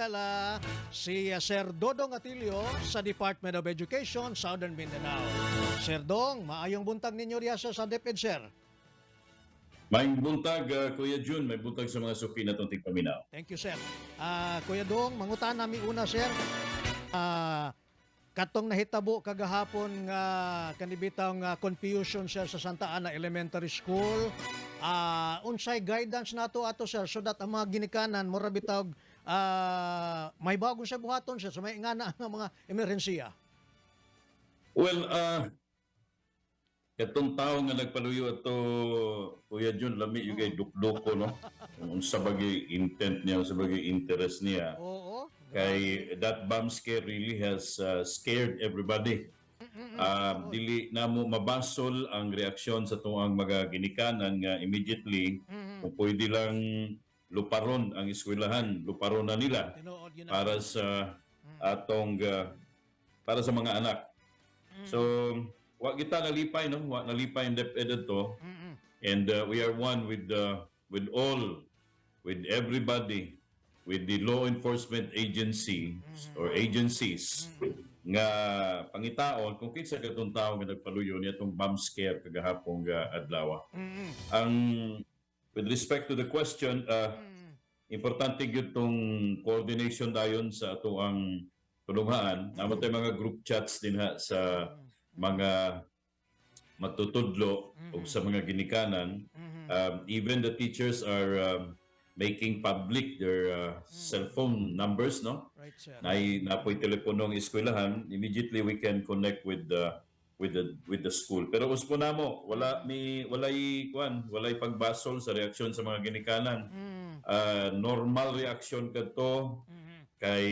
Kala si Sir Dodong Atilio sa Department of Education, Southern Mindanao. Sir Dong, maayong buntag ninyo riya sa DepEd, sir. May buntag, Kuya Jun, may buntag sa mga suki natong tigpaminaw. Thank you, sir. Kuya Dong, mangutana mi una, sir. Katong nahitabo kagahapon nga kanibitang confusion, sir, sa Santa Ana Elementary School. Unsay guidance nato ato, sir, so that ang mga ginikanan mura bitawg may bagong sa buhaton, sir, sa may ingana ang mga emerhensiya? Well, katong tao nga nagpaluyo ato, Kuya Jun, lami gyud kay dukdoko, no? Kung unsa bagay intent niya, unsa bagay interest niya. Kay that bomb scare really has scared everybody. Dili namo mabasol ang reaksyon sa tuang mga ginikanan nga immediately, kung pwede lang luparon ang eskwelahan, luparon na nila Tinuod gyud na. Para sa mga anak. So, wa kita nalipay, no? Wa nalipay ang DepEd ato and we are one with all, with everybody, with the law enforcement agency or agencies nga pangitaon kung kinsa katong tawo nga nagpaluyo niya itong bomb scare kagahapon nga adlaw. Ang with respect to the question, importante gyud tong coordination dayon sa atoang tulunghaan. Naa man tay mga group chats dinha sa mga magtutudlo ug sa mga ginikanan. Even the teachers are making public their cell phone numbers, no? Right, sir. Nay napoy teleponong eskwelahan, immediately we can connect with the school. Pero uspo namo, wala mi walay kuan, walay pagbasol sa reaksyon sa mga ginikanan. Normal reaksyon kadto kay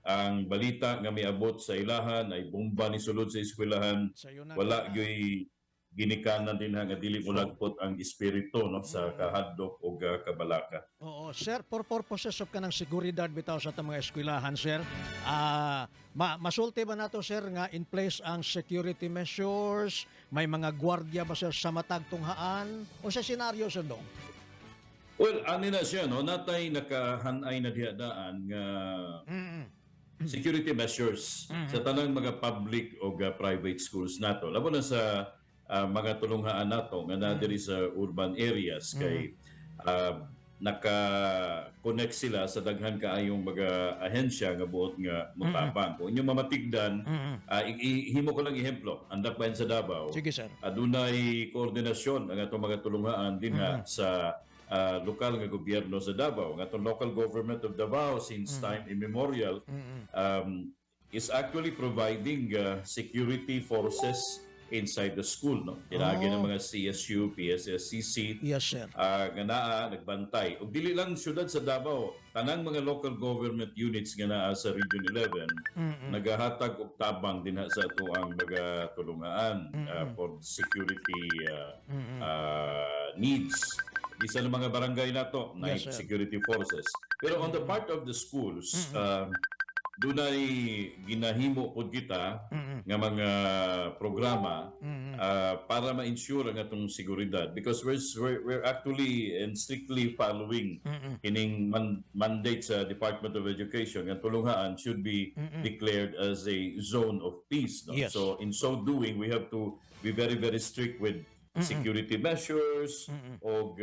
ang balita nga miabot sa ilahan ay bomba ni sulod sa eskwelahan. Sayo na. Wala gyoy ginikanan din nga dili molagpot ang espiritu, no, sa kahadlok o kabalaka. Oo, sir, for purposes of kanang seguridad bitaw sa atong mga eskwelahan, sir. Masulti ba nato, sir, nga in place ang security measures, may mga gwardiya ba, sir, sa matag tunghaan? O sa senaryo, sir Dong? Well, ani na siya, no, natay nakahanay na diha daan nga security measures sa tanang mga public o private schools nato. Labo na sa mga tulunghaan nato nga naa diri sa urban areas kay naka-connect sila sa daghan kaayong mga ahensya nga buot nga motabang. Kung inyong mamatigdan, himo ko lang ehemplo, ang Dakbayan sa Davao, Sige, sir. Adunay koordinasyon ang atong mga tulunghaan dinha sa lokal nga gobyerno sa Davao. Ang atong local government of Davao since time immemorial is actually providing security forces inside the school, no? Pinaagi ng mga CSU, PSSCC, Yes, sir. Nga naa nagbantay. Ug dili lang syudad sa Davao, tanang mga local government units nga naa sa Region 11 nagahatag og tabang dinha sa atoang mga tulungaan for security needs. Bisan ng mga barangay nato na Yes, sir. Security forces. Pero on the part of the schools, dunay ginahimo pod kita nga mga programa para ma-ensure ang atong seguridad because we're actually and strictly following kining mandate sa Department of Education nga tulunghaan should be declared as a zone of peace, no? Yes. So in so doing, we have to be very, very strict with security measures og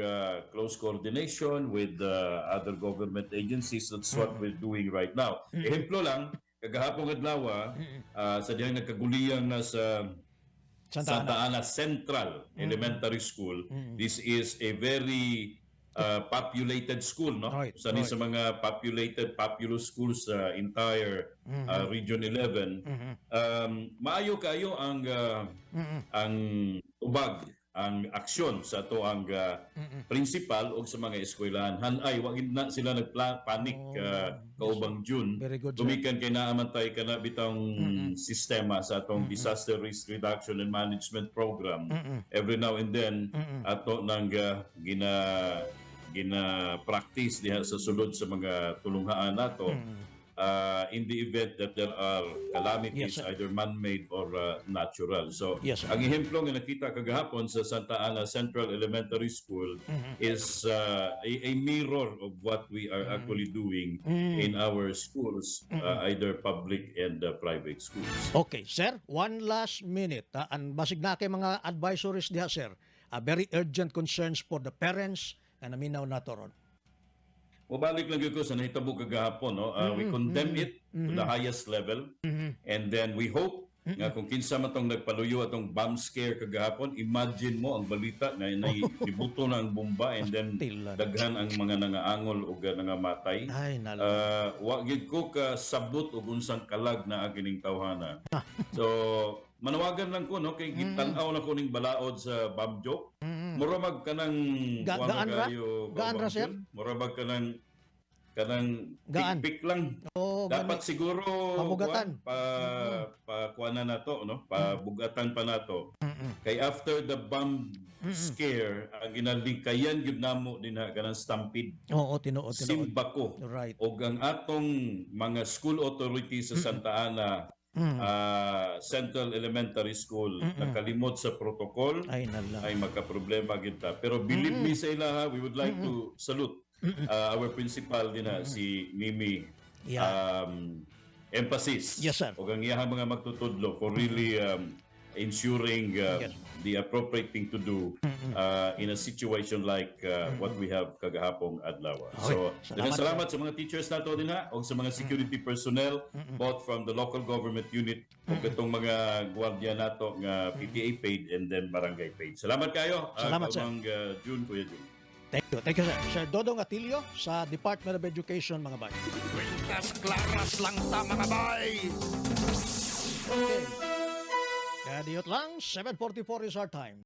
close coordination with other government agencies. That's what we're doing right now. Ehemplo lang, kagahapon adlaw sa dihang nagkaguliyang na sa Santa Ana. Santa Ana Central Elementary School. This is a very populated school, no? Usa ni sa mga populated, populous schools sa entire Region 11. Maayo kayo ang tubag, ang aksyon sa atoang principal o sa mga eskwelahan. Hanay, wa gid na sila nagpanic kaubang June. Very good, sir. Gumikan kay naa man tay kana bitang sistema sa atong disaster risk reduction and management program. Every now and then ato nang gina gina practice diha sa sulod sa mga tulunghaan nato. in the event that there are calamities, Yes, sir. either man-made or natural. So, Yes, sir. ang ehemplo nga nakita kagahapon sa Santa Ana Central Elementary School is a mirror of what we are actually doing in our schools, either public and private schools. Okay, sir, one last minute. An basig na kay mga advisories diha, sir. Very urgent concerns for the parents nga naminaw nato ron. Mubalik lang gyud ko sa nahitabo kagahapon, no? We condemn it to the highest level and then we hope nga kung kinsa man tong nagpaluyo atong bomb scare kagahapon. Imagine mo ang balita na nibuto na ang bomba and then Pastilan. Daghan ang mga nangaangol ug nangamatay. Ay, nalo. Wa gyud ko kasabot og unsang kalag na kining tawhana. So manawagan lang ko, no, kay gitan-aw na ko ning balaod sa bomb joke. Mura mag kanang kuwan Gaan ra? kayo, Gaan ra, sir? Mura mag kanang Gaan. pikpik lang. Oo, Dapat gani. siguro Pabugatan. kuwan, pa pa kuwan na nato, no, pabugatan pa nato. Kay after the bomb scare, ang ginalikayan gyud namo dinha kanang stampede. Oo, tinuod, tinuod. Simbako. Og ang atong mga school authorities sa Santa Ana Central Elementary School nakalimot sa protocol, Ay, nala. ay magka-problema gyud ta. Pero believe me sa ilaha, we would like to salute our principal dinha, si Mimi Emphasis. Yes, sir. Og ang iyahang mga magtutudlo for really ensuring the appropriate thing to do in a situation like what we have kagahapong adlaw. So, Salamat, salamat, salamat sa mga teachers nato dinha og sa mga security personnel, both from the local government unit ug katong mga gwardiya nato nga PTA paid and then barangay paid. Salamat kayo. Salamat, sir. Kaumang, June, Kuya June. Thank you. Thank you, sir. Sir Dodong Atilio sa Department of Education, mga bay. Kwintas klaras lang ta, mga bay. Okay. Kadiyot lang, 7:44 is our time.